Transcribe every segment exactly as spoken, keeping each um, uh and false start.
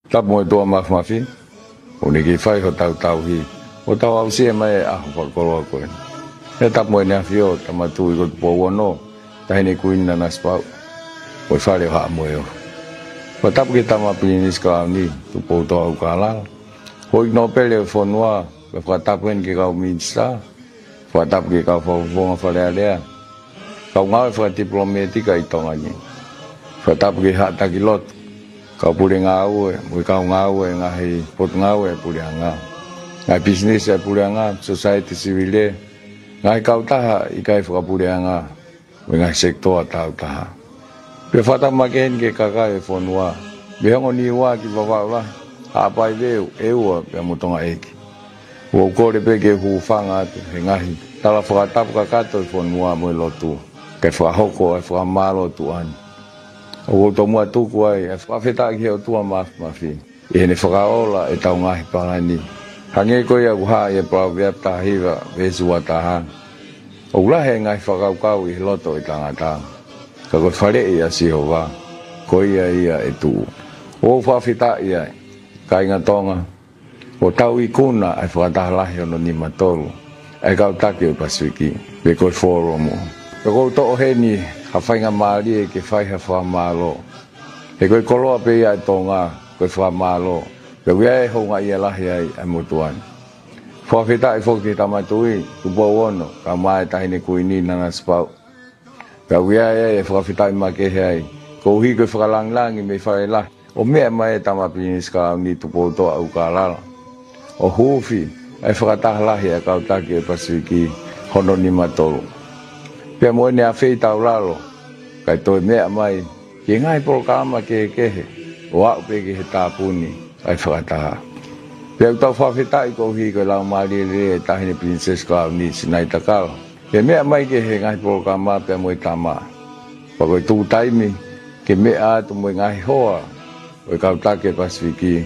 Tapu mo e ʻOtua Māfimafi, ʻoku ne kei fai hotau tauhi, ʻo tau aʻusia mai e ʻaho fakakoloa ko eni. Pea tapu mo ʻEne ʻAfio, Tama Tuʻi ko Tupou Ono, Taʻahine Kuini Nanasipauʻu, mo e Fale ʻo Haʻa Moheofo. Fakatapu ki he Tama Pilinisi Kalauni, Tupoutoʻa ʻUlukālala, Houʻeiki Nōpele ʻo e fonua, pea fakatapu heni ki he kau minisitā, fakatapu ki he kau fakafofonga Fale Alea, kau ngāue fakatipilōmētika ʻi Tonga ni. Fakatapu ki he Haʻa Taki Lotu, kau pule ngāue, mo e kau ngāue ʻa e ngaahi potungāue ʻa e puleʻanga, ngaahi pisinisi ʻa e puleʻanga, sosaieti sivile, ngaahi kautaha ʻikai fakapuleʻanga, mo e ngaahi sekitoa tāutaha. Pea fakatapu makehe heni ki he kakai ʻo e fonua, mei Hongo Niua ki Vavaʻu Lahi, Haʻapai, Veu, ʻEua, pea mo Tonga ʻEiki. ʻOku ou kole pē ke u hūfanga atu he ngaahi tala fakatapu kakato ʻo e fonua mo e lotu, kae fakahoko ʻa e fakamālō tuʻa ni. ʻOku ou tomuʻa tuku ai ʻa e fakafetaʻi ki he ʻOtua Māfimafi ʻi heʻene fakaola ʻetau ngaahi palani. Hangē ko ia ʻoku hā ʻi he Paloveape taha hiva veesi ua taha: ʻOku lahi ʻa e ngaahi fakakaukau ʻi he loto ʻo e tangata, ka ko e faleʻi ʻa Sihova, ko ia ia ʻe tuʻu. ʻOku ou fakafetaʻi ai, kāinga Tonga, ʻo tau ikuna ʻa e Fakataha Lahi hono nima tolu ʻa e Kau Taki ʻo e Pasifiki, pe ko e Fōlomu. Pea ʻoku ou toʻo heni ha faingamālie ke fai ha fakamālō. He ko e koloa pē ia ʻa e Tonga, ko e fakamālō. Pea ʻoku ʻi ai e houngaʻia lahi ai ʻa e motuʻa ni. Fakafetaʻi foki ki he Tama Tuʻi, Tupou Ono, kae ʻumaʻā e Taʻahine Kuini Nanasipauʻu. Pea ʻoku ʻi ai e fakafetaʻi makehe ai, koeʻuhi ko e fakalāngilangi mei Fale Alea, ʻo meʻa mai e Tama Pilinisi Kalauni, Tupoutoʻa ʻUlukālala, ʻo huufi ʻa e Fakataha Lahi ʻa e Kau Taki ʻo e Pasifiki hono nima tolu. Pea mo ʻene afeitaulalo, kae toe meʻa mai ki he ngaahi polokalama kehekehe, ʻo aʻu pē ki he tāpuni ʻa e fakataha. Pea ʻoku tau fakafetaʻi koeʻuhi ko e laumālie lelei ʻa e Taʻahine Pilinisesi Kalauni, Sinaitakala, ke meʻa mai ki he ngaahi polokalama pea mo e Tama. Pea ko e tuku taimi ke meʻa atu mo e ngaahi hoa ʻo e Kau Taki ʻo e Pasifiki,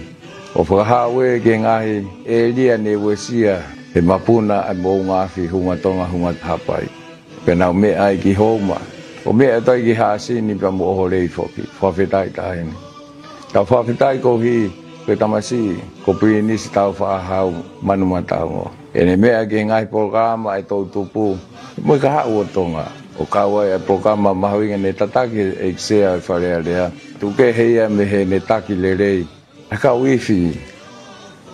ʻo fakahā ʻe ia ki he ngaahi ʻēlia ne uesia ʻe he mapuna ʻa e moʻunga afi, Hunga Tonga, Hunga Haʻapai. Pea nau meʻa ai ki Houma, ʻo meʻa atu ai ki Haʻasini pea mo ʻOholei foki. Fakafetaʻi Taʻahine. Tau fakafetaʻi koeʻuhi ko e tamasiʻi ko Pilinisi Taufaʻahau Manumataongo, ʻene meʻa ki he ngaahi polokalama ʻa e toʻutupu mo e kahaʻu ʻo Tonga, ʻo kau ai ʻa e polokalama mahuʻinga ne tataki ʻe he ʻEiki Sea ʻo e Fale Alea, tuku kehe ia mei heʻene taki lelei ʻa e kau ifi,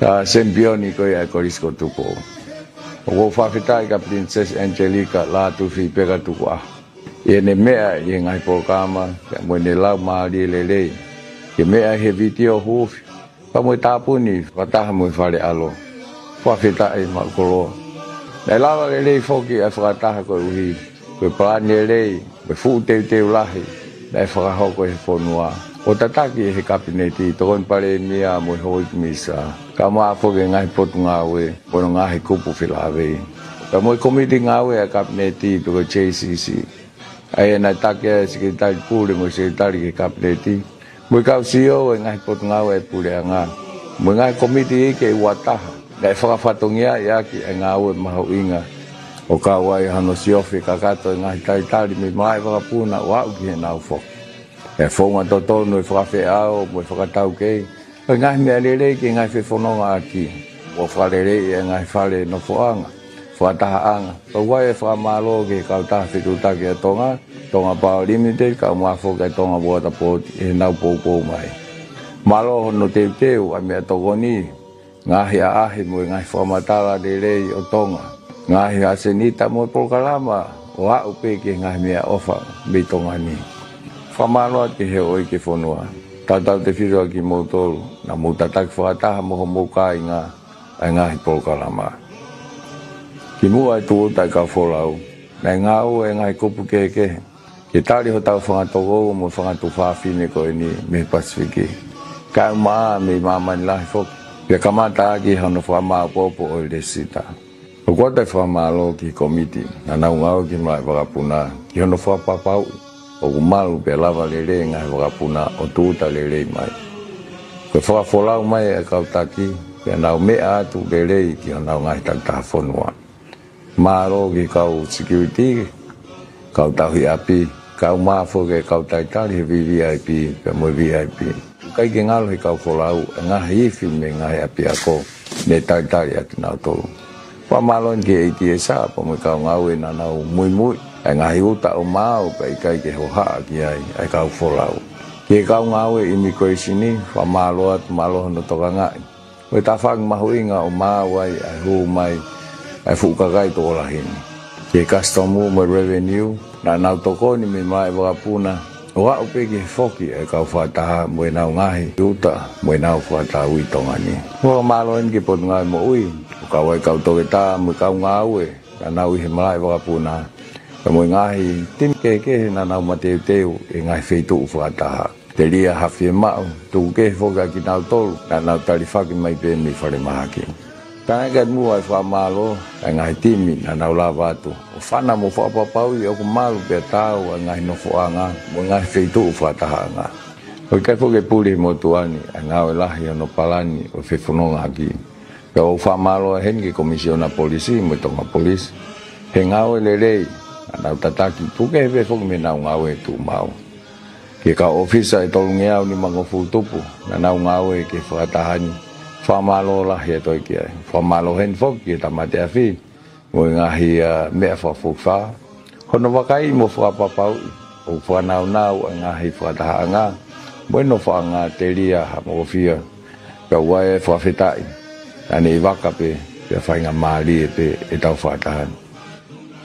ʻa e sempioni ko ia ʻa e Kolisi ko Tupou. ʻOku ou fakafetaʻi kia Pilinisesi Angelika Lātūfuipeka Tukuʻaho, ʻi heʻene meʻa ʻi he ngaahi polokalama, pea mo ʻene laumālie lelei ke meʻa ʻi he vitiō huufi, pea mo e tāpuni fakataha mo e Fale ʻAlo. Fakafetaʻi maʻu koloa. Naʻe lava lelei foki ʻa e fakataha koeʻuhi ko e palani lelei mo e fuʻu teuteu lahi naʻe fakahoko ʻe he fonua, ʻo tataki ʻe he Kapineti, Tokoni Palēmia mo e Houʻeiki Minisitā, kae ʻumaʻā foki e ngaahi potungāue mo hono ngaahi kupu felāveʻi, pea mo e Kōmiti Ngāue ʻa e Kapineti, pe ko e J C C, ʻa ia naʻe taki ai ʻe he Sekelitali Pule mo e Sekelitali ki he Kapineti, mo e kau C E O ʻo e ngaahi potungāue ʻa e puleʻanga, mo e ngaahi kōmiti iiki ʻe ua taha naʻe fakafatongiaʻi ʻaki ʻa e ngāue mahuʻinga, ʻo kau ai hano siofi kakato e ngaahi talitali mei malaʻe vakapuna ʻo aʻu ki heʻenau foki. ʻA e founga totonu ʻo e fakafeʻao mo e fakataukei ʻo e ngaahi meʻa lelei ki he ngaahi fefonongaʻaki, ʻo fakaleleiʻi ʻa e ngaahi fale nofoʻanga, fakatahaʻanga. Pea ʻoku ʻi ai e fakamālō ki he kautaha fetuʻutaki ʻa Tonga, Tonga Power Limited, kae ʻumaʻā foki ʻa e Tonga Water Board ʻi heʻenau poupou mai. Mālō hono teuteu ʻa e meʻatokoni, ngaahi ʻaʻahi mo e ngaahi fakamatala lelei ʻo Tonga, ngaahi ʻasenita mo e polokalama, ʻo aʻu pē ki he ngaahi meʻaʻofa mei Tonga ni. Fakamālō atu ki he houʻeiki ʻo e fonua, tautautefito ʻa kimoutolu naʻa mou tataki fakataha mo homou kāinga ʻa e ngaahi polokalama. Kimuʻa e tūʻuta ʻa e kau folau, naʻe ngāue e ngaahi kupu kehekehe ke tali hotau fanga tokoua mo e fanga tuofāfine ko eni mei he Pasifiki, kae ʻumaʻā mei māmani lahi foki, pea kamata ʻaki hano fakamāʻopoʻopo ʻo e lēsisita. ʻOku ou ʻoatu e fakamālō ki he kōmiti naʻa nau ngāue ki malaʻe vakapuna ki hono fakapapauʻi ʻoku malu pea lava lelei e ngaahi vakapuna ʻo tūʻuta lelei mai. Ko e fakafolau mai ʻa e kau taki, pea nau meʻa atu lelei ki honau ngaahi takitaha fonua. Mālō ki he kau security, kau tauhi ʻapi, kae ʻumaʻā foki e kau talitali he V V I P pea mo e V I P. ʻIkai ke ngalo he kau folau e ngaahi ifi mei he ngaahi ʻapiako ne talitali ʻa kinautolu. Fakamālō heni ki he ATSA pea mo e kau ngāue naʻa nau muimui ʻa e ngaahi uta ʻo maau pea ʻikai ke hohaʻa ki ai ʻa e kau folau. Ki he kau ngāue immigration, fakamālō atu, mālō hono tokangaʻi. Ko e tafaʻaki mahuʻinga ʻo maau ai ʻa e hū mai ʻa e fuʻu kakai tokolahi ni. Ki he Customs mo e Revenue, naʻa nau tokoni mei malaʻe vakapuna ʻo aʻu pē ki he foki ʻa e kau fakataha mo ʻenau ngaahi uta mo ʻenau fakatau ʻi Tonga ni. Fakamālō heni ki he Potungāue Moʻui, ʻo kau ai e kau toketā mo e kau ngāue naʻa nau ʻi he malaʻe vakapuna, pea mo e ngaahi timi kehekehe naʻa nau mateuteu ʻi he ngaahi feituʻu fakataha. Telia ha fiemaʻu, tuku kehe foki ʻa kinautolu naʻa nau talifaki mai pē mei falemahaki. Tānaki atu muʻa e fakamālō ʻa e ngaahi timi naʻa nau lava atu ʻo fana mo fakapapauʻi ʻoku malu pea taau ʻa e ngaahi nofoʻanga mo e ngaahi feituʻu fakatahaʻanga. ʻOku ʻikai foki ke puli he motuʻa ni ʻa e ngāue lahi hono palani ʻo e fefonongaʻaki. Pea ʻoku ou fakamālō heni ki he Komisiona Polisi mo e Tonga Police he ngāue lelei naʻa nau tataki, tuku kehe pē foki mei heʻenau ngāue tuʻumaʻu. Ki he kau ʻōfisa ʻe tolungeau nimangofulu tupu naʻa nau ngāue ki he fakataha ni, fakamālō lahi atu ai ki ai. Fakamālō heni foki ki he Tāmate Afi mo e ngaahi, ā, meʻa fakafokifā, hono vakaiʻi mo fakapapauʻi ʻoku fakanaunau ʻa e ngaahi fakatahaʻanga mo e nofoʻanga. Telia ha mokofia, pea ʻoku ʻi ai e fakafetaʻi, naʻa ne ʻi vaka pē pea faingamālie pē ʻetau fakataha ni.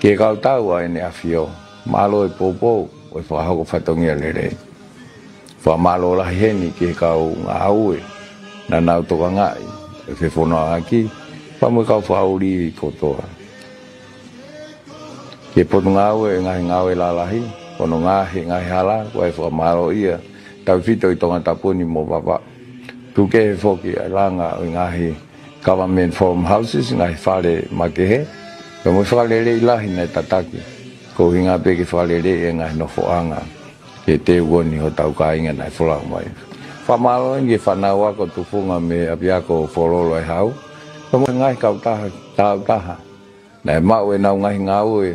Ki he kau tau ʻa ʻEne ʻAfio, mālō e poupou ʻo e fakahoko fatongia lelei. Fakamālō lahi heni ki he kau ngāue naʻa nau tokangaʻi e fefonongaʻaki, pea mo e kau fakaʻuli kotoa. Ki he Potungāue ʻo e Ngaahi Ngāue Lalahi, ko hono ngaahi, ngaahi hala, ko e fakamālō ia, tautefito ʻi Tongatapu ni mo Vavaʻu. Tuku kehe foki ʻa e langa ʻo e ngaahi government forum houses, ngaahi fale makehe, pea mo e fakalelei lahi naʻe tataki, ko e ʻuhinga pē ke fakaleleiʻi e ngaahi nofoʻanga ke teu ko eni hotau kāinga naʻe folau mai. Fakamālō heni ki he fānau ako tufunga mei he ʻApiako Foʻololo ʻa e Hau, pea mo e ngaahi kautaha, kautaha naʻe maʻu ʻenau ngaahi ngāue,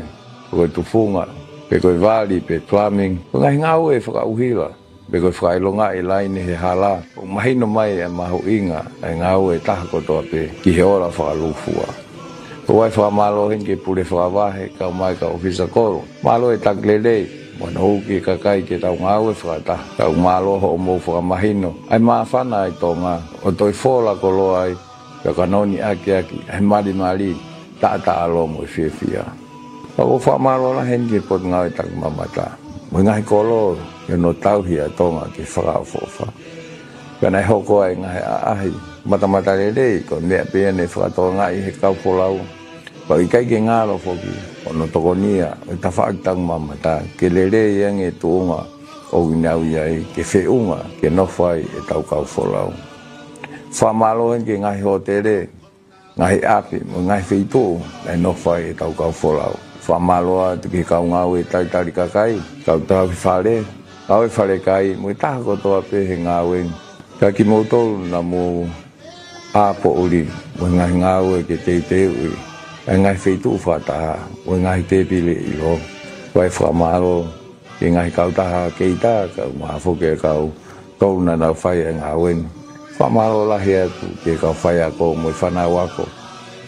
pe ko e tufunga, pe ko e vali, pe plumbing, ko e ngaahi ngāue fakaʻuhila, pe ko e fakaʻilongaʻi laine he hala, ʻoku mahino mai e mahuʻinga ʻa e ngāue ʻa e taha kotoa pē ki he ola fakalūkufua. ʻOku ou fakamālō heni ki he Pule Fakavahe, kau mai e kau ʻōfisa kolo. Mālō e taki lelei mo hono hū ki he kakai ke tau ngāue fakataha. Kau mālō hoʻomou fakamahino ʻa e māfana ʻa e Tonga ʻo toe fola koloa ai, pea ka noni ʻakiʻaki ʻa e malimali, taʻataʻalo mo e fiefia. Pea ʻoku ou fakamālō lahi heni ki he Potungāue Takimamata mo e ngaahi kolo ʻi hono tauhi ʻa Tonga ke fakaʻofoʻofa. Pea naʻe hoko ai e ngaahi ʻaʻahi matamatalelei, ko e meʻa pē ia ne fakatokangaʻi ʻe he kau folau, pea ʻikai ke ngalo foki hono tokonia ʻo e tafaʻaki takimamata ke lelei ange e tuʻunga ʻoku nau ʻi ai, ke feʻunga ke nofo ai ʻetau kau folau. Fakamālō heni ki he ngaahi hōtele, ngaahi ʻapi mo e ngaahi feituʻu naʻe nofo ai ʻetau kau folau. Fakamālō atu ki he kau ngāue talitali kakai, kau tauhi fale, kau e falekai mo e taha kotoa pē he ngāue ni. Ka kimoutolu naʻa mou ʻā poʻuli mo e ngaahi ngāue ke teuteuʻi ʻa e ngaahi feituʻu fakataha mo e ngaahi tēpile ʻilo. Fai fakamālō ki he ngaahi kautaha keita, kae ʻumaʻā foki e kau tolu naʻa nau fai e ngāue ni. Fakamālō lahi atu ki he kau faiako mo e fānau ako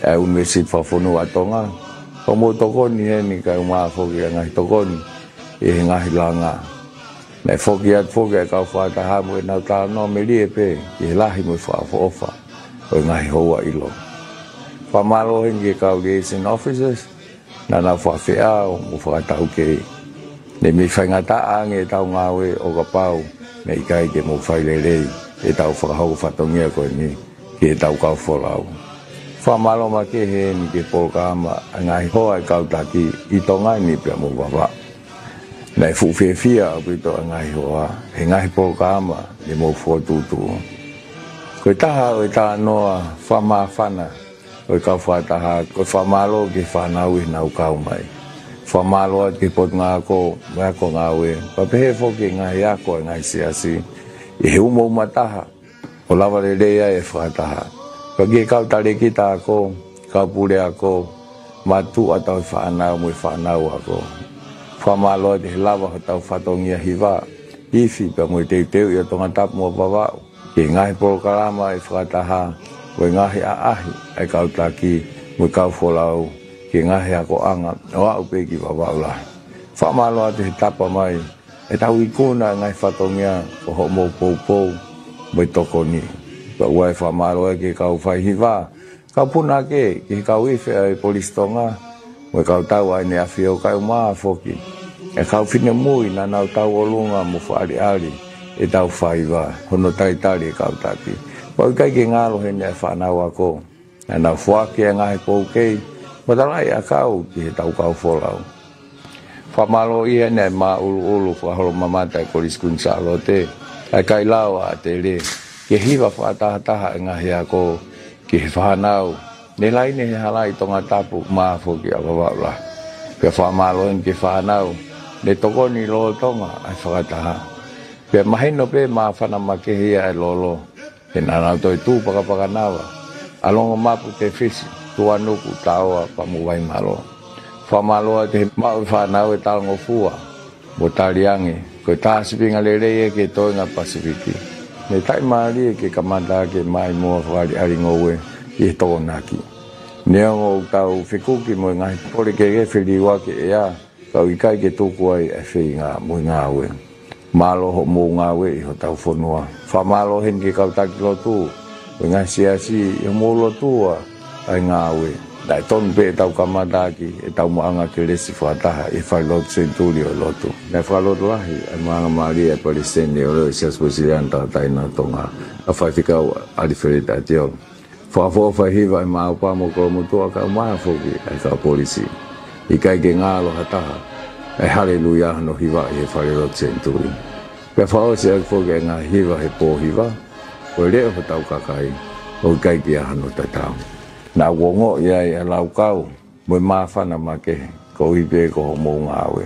ʻa e ʻUnivēsiti Fakafonua ʻa Tonga, ʻoku mou tokoni heni, kae ʻumaʻā foki e ngaahi tokoni ʻi he ngaahi langa. Naʻe foki atu foki e kau fakataha mo ʻenau talanoa melie pē ki he lahi mo e fakaʻofoʻofa ʻo e ngaahi houa ʻilo. Fakamālō heni ki he kau liaison officers, naʻa nau fakafeʻao mo fakataukei. Ne mei faingataʻa ange ʻetau ngāue ʻo kapau naʻe ʻikai ke mou fai lelei ʻetau fakahoko fatongia ko eni ki heʻetau kau folau. Fakamālō makehe heni ki he polokalama ʻa e ngaahi hoa ʻa e kau taki ʻi Tonga ni pea mo Vavaʻu. Naʻe fuʻu fiefia ʻaupito ʻa e ngaahi hoa he ngaahi polokalama ne mou fokotuʻutuʻu. Ko e taha ʻo e talanoa fakamāfana ʻo e kau fakataha, ko e fakamālō ki he fānau ʻi heʻenau kau mai. Fakamālō atu ki he Potungāue Ako mo e Ako Ngāue, pea pehē foki ki he ngaahi ako ʻa e ngaahi siasi, ʻi he umauma taha ʻo lava lelei ai e fakataha. Pea ki he kau talēkita ako, kau puleako, mātuʻa tauhi fānau mo e fānau ako. Fakamālō atu he lava hotau fatongia hiva ifi pea mo e teuteuʻi ʻo Tongatapu mo Vavaʻu ki he ngaahi polokalama ʻa e fakataha, mo e ngaahi ʻaʻahi ʻa e kau taki mo e kau folau ki he ngaahi akoʻanga ʻo aʻu pē ki Vavaʻu lahi. Fakamālō atu he tapa mai ʻetau ikuna ʻa e ngaahi fatongia ko hoʻomou poupou mo e tokoni. Pea ʻoku ou fakamālō ki he kau faihiva, kau punake, ki he kau ifi ʻa e Polisi Tonga, mo e kau tau ʻa ʻEne ʻAfio kae ʻumaʻā foki e kau finemui naʻa nau tauʻolunga mo fakaʻaliʻali ʻetau faiva, hono talitali e kau taki. Pea ʻoku ʻikai ke ngalo heni ʻa e fānau ako naʻa nau foaki ʻa e ngaahi poukei mo talaʻi ʻakau ki heʻetau kau folau. Fakamālō ia ʻa e māʻuluʻulu fakaholomamata ʻa e Kolisi Kuini Sālote, ʻa e Kailao ʻa ʻAtele, ki he hiva fakatahataha ʻa e ngaahi ako ki he fānau ne laine he hala ʻi Tongatapu mo foki ʻa Vavaʻu lahi. Pea fakamālō heni ki he fānau ne tokoni lolotonga ʻa e fakataha. Pea mahino pē māfana makehe ia ʻa e lolo he naʻa nau toe tū pakapaka nava ʻa Longomapu, Tefisi, Tuʻanuku, Taoa pea mo Vaimalō. Fakamālō atu he maʻu ʻe he fānau e talangofua mo tali ange ko e tā sīpinga lelei ia ki he toenga Pasifiki. Naʻe taʻimālie ke kamata ʻaki e maʻimoa fakaʻaliʻali ngoue ʻi he Tokonaki. Neongo ʻoku tau fekuki mo e ngaahi pole kehekehe feliuaki ʻea, ka ʻoku ʻikai ke tuku ai ʻa e feinga mo e ngāue. Mālō hoʻomou ngāue ʻi hotau fonua. Fakamālō heni ki he kau taki lotu mo e ngaahi siasi ʻi hoʻomou lotua ʻa e ngāue. Naʻe tonu pē ʻetau kamata ʻaki ʻetau maʻuʻanga kelesi fakataha ʻi he falelotu Senituli ʻo e lotu. Naʻe fakalotolahi ʻa e maʻuʻanga mālie ʻa e Palesiteni ʻo e Siasi Uēsiliana Tauʻatāina ʻo Tonga, ʻa Faifekau ʻAlifeleti ʻAtiolo. Fakaʻofoʻofa e hiva ʻa e Maʻopoʻopo mo Kolomotuʻa kae ʻumaʻā foki ʻa e kau polisi. ʻIkai ke ngalo ha taha ʻa e Haleluia hono hivaʻi he falelotu Senituli. Pea fakaʻosi ʻaki foki ʻa e ngaahi hiva he pō hiva, ko e leʻo hotau kakai ʻoku ʻikai ke ʻi ai hano tatau. Naʻa ku ongoʻi ai ʻa e laukau mo e māfana makehe koeʻuhi pē ko hoʻomou ngāue,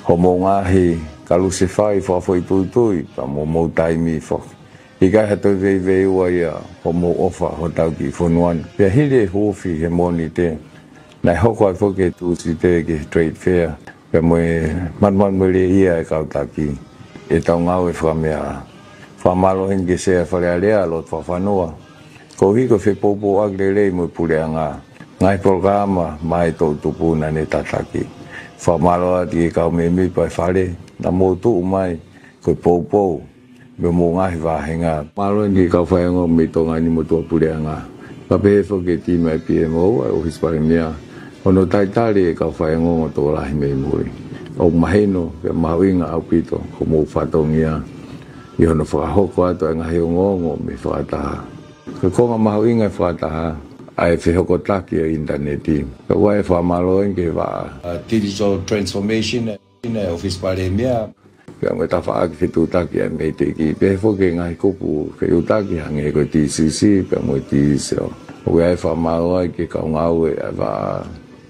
hoʻomou ngaahi kalusefai fakafoʻituitui pea mo hoʻomou taimi foki. ʻIkai ha toe veiveiua ia hoʻomou ʻofa hotau kiʻi fonua ni. Pea hili e huufi he Mōnite, naʻe hoko ai foki e Tūsite ki he Trade Fair pea mo e manumanumelieʻia e kau taki ʻetau ngāue fakameaʻa. Fakamālō heni ki he Sea Fale Alea, Lotu Fakafanua, koeʻuhi ko e fepoupouaki lelei mo e puleʻanga, ngaahi polokalama maʻa e toʻu tupu naʻa ne tataki. Fakamālō atu ki he kau mēmipa e Fale naʻa mou tuʻu mai ko e poupou mei hoʻomou ngaahi vāhenga. Mālō heni ki he kau faiongoongo mei Tonga ni mo tuʻapuleʻanga, pea pehē foki ki he timi ʻa e P M O, ʻa e ʻOfisi Palēmia, hono talitali e kau faiongoongo tokolahi mei muli. ʻOku mahino pea mahuʻinga ʻaupito hoʻomou fatongia ʻi hono fakahoko atu ʻa e ngaahi ongoongo mei he fakataha. Ko e konga mahuʻinga e fakataha ʻa e fehokotaki ʻo e ʻinitaneti. Ka ʻoku ou fakamālō heni ki he vaʻa, ʻa e digital transformation ʻa e ʻOfisi Palēmia, pea mo e tafaʻaki fetuʻutaki ʻa e MEIDECC, pehē foki ki he ngaahi kupu fetuʻutaki hangē ko e D C C pea mo e D C O. ʻOku ou fakamālō ai ki he kau ngāue ʻa e vaʻa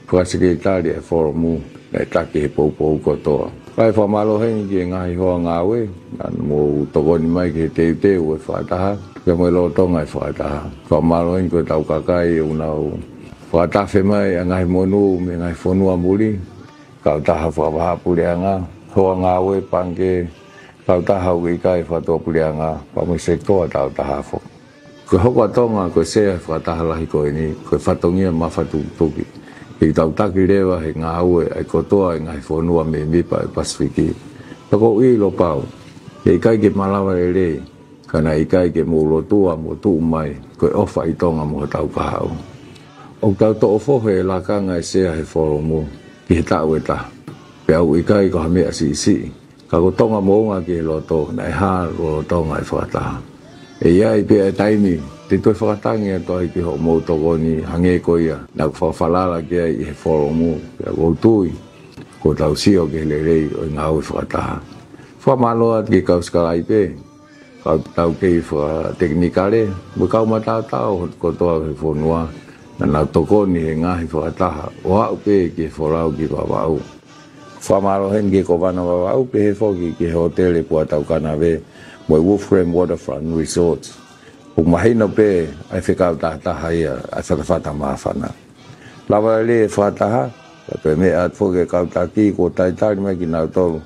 fakasekelitali ʻa e Folomu naʻe taki he poupou kotoa. Kae fakamālō heni ki he ngaahi hoa ngāue naʻa mou tokoni mai ki he teuteu e fakataha pea mo e lolotonga e fakataha. Fakamālō heni ki hotau kakai ʻoku nau fakatafe mai ʻa e ngaahi monū mei he ngaahi fonua muli, kautaha fakavahaʻapuleʻanga, hoa ngāue, pangikē, kautaha ʻoku ʻikai fakatuʻapuleʻanga, pea mo e sekitoa takitaha foki. Ko e hoko ʻa Tonga ko e sea he fakataha lahi ko eni, ko e fatongia mafatukituki ke tau taki leva he ngāue ʻa e kotoa e ngaahi fonua mēmipa ʻo e Pasifiki. Pea ʻoku ou ʻilo pau, he ʻikai ke malava lelei ka naʻe ʻikai ke mou lotua mo tuʻu mai ko e ʻofa ʻi Tonga mo hotau kahaʻu. ʻOku tau toʻo fohe e lakanga e sea he Folomu ki he taʻu ʻe taha. Pea ʻoku ʻikai ko ha meʻa siʻisiʻi, ka ko Tonga Moʻunga ki he Loto naʻe hā lolotonga e fakataha. ʻE ʻi ai pē ʻa e taimi te toe fakatangi atu ai ki hoʻomou tokoni hangē ko ia naʻa ku fakafalala ki ai ʻi he Folomu, pea ʻoku ou tui kuo tau sio ki he lelei ʻo e ngāue fakataha. Fakamālō atu ki he kau sikalaipe, kau taukei fakatekinikale, mo e kau mataotao kotoa he fonua naʻa nau tokoni he ngaahi fakataha ʻo aʻu pē ki he folau ki Vavaʻu. Fakamālō heni ki he Kōvana Vavaʻu, pehē foki ki he Hōtele Puatau Kanave mo e Wolfram Waterfront Resort. ʻOku mahino pē ʻa e fekau tahataha ia ʻa e fatafata māfana. Lava lelei e fakataha, pea toe meʻa atu foki e kau taki kuo talitali mai kinautolu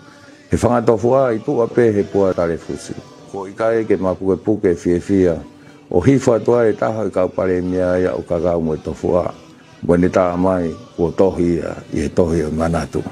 He fanga tofuʻa ʻi tuʻa pē he pua talefusi. Ko e ʻikai ke mapukepuke fiefia ʻo hifo atu ai e taha ʻo e kau palēmia ia ʻo kakau mo e tofuʻa. Mo ʻene tā mai kuo tohi ia ʻi he tohi ʻo e manatu.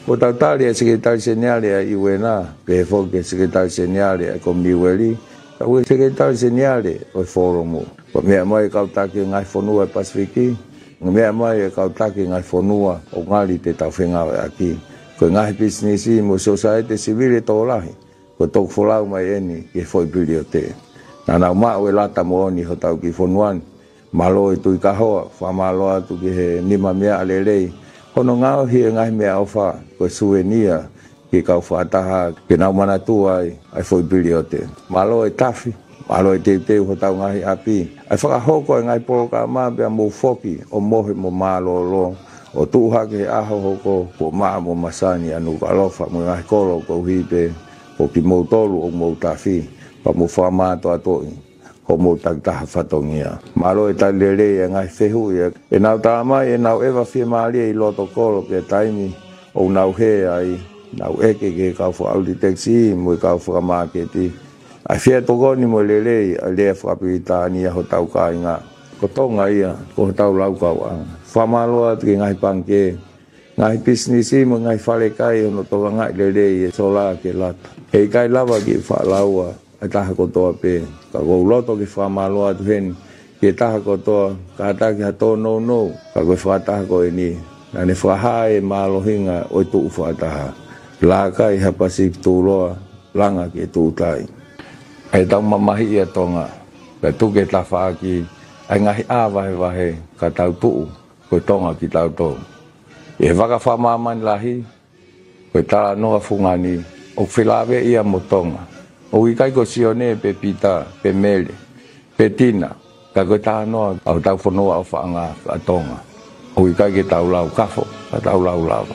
Kuo tau tali ʻa e Sekelitali Seniale ʻa e U N, pehē foki ki he Sekelitali Seniale ʻa e Kominiueli, ka ko e Sekelitali Seniale ʻo e Folomu. Kuo meʻa mai e kau taki ʻo e ngaahi fonua ʻo e Pasifiki, kuo meʻa mai e kau taki ʻo e ngaahi fonua ʻoku ngali te tau fengāueʻaki. Ko e ngaahi pisinisi mo e sosaiete sivile tokolahi, kuo toki folau mai eni ki he foʻi piliote. Naʻa nau maʻu e lata moʻoni hotau kiʻi fonua ni. Mālō e Tuʻi Kahoa, fakamālō atu ki he nima meaʻa lelei, hono ngaohi e ngaahi meʻaʻofa ko e suvenia ki he kau fakataha ke nau manatua ai ʻa e foʻi piliote. Mālō e tafi, mālō e teuteu hotau ngaahi ʻapi, ʻa e fakahoko e ngaahi polokalama pea mou foki ʻo mohe mo mālōlō, ʻo tuʻu hake he ʻaho hoko kuo maʻa mo masani ʻa Nukuʻalofa mo e ngaahi kolo koeʻuhi pē ko kimoutolu ʻoku mou tafi, pea mou fakamātoatoʻi hoʻomou takitaha fatongia. Mālō e tali lelei e ngaahi fehuʻi ʻenau tā mai ʻenau ʻeva fiemālie ʻi loto kolo pea taimi ʻoku nau hē ai, nau ʻeke ki he kau fakaʻuli tekisi mo e kau fakamāketi ʻa e fie tokoni mo e lelei ʻa e lea fakapilitānia hotau kāinga. Ko Tonga ia, ko hotau laukauʻanga. Fakamālō atu ki he ngaahi pangikē, ngaahi pisinisi mo e ngaahi falekai hono tokangaʻi lelei e sola ke lata. He ʻikai lava ke faʻa laua ʻa e taha kotoa pē. Ka ʻoku ou loto ke fakamālō atu heni ki he taha kotoa, kātaki ha tōnounou, ka ko e fakataha ko eni naʻa ne fakahā e mālohinga ʻo e tuʻu fakataha. Laka ʻi ha Pasifiki tuʻuloa, langa ki he tuʻutai. ʻE tau mamahiʻi ʻa Tonga, pea tuku e tafaʻaki ʻa e ngaahi ʻā vahevahe, ka tau tuʻu ko e Tonga kitautolu. ʻI he vaka fakamāmani lahi, ko e talanoa fungani ʻoku felāveʻi ia mo Tonga. ʻOku ʻikai ko Sione pe Pita pe Mele pe Tina, ka ko e talanoa ʻa hotau fonua ʻofaʻanga ʻa Tonga. ʻOku ʻikai ke tau lau kafo, ka tau lau lava.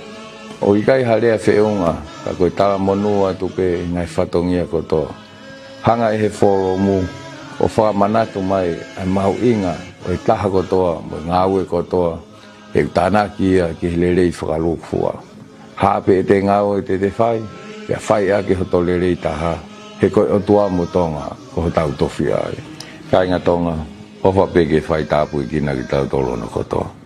ʻOku ʻikai ha lea feʻunga, ka ko e talamonū atu pē ʻi he ngaahi fatongia kotoa. Hanga ʻe he Folomu ʻo fakamanatu mai ʻa e mahuʻinga ʻo e taha kotoa mo e ngāue kotoa, he ʻoku tānaki ia ki he lelei fakalūkufua. Hā pē ʻete ngāue te te fai, pea fai ʻaki hoto lelei taha, he ko e ʻOtua mo Tonga ko hotau tofiʻa ia. Kāinga Tonga, ʻofa pē ke fai tāpuekina kitautolu hono kotoa.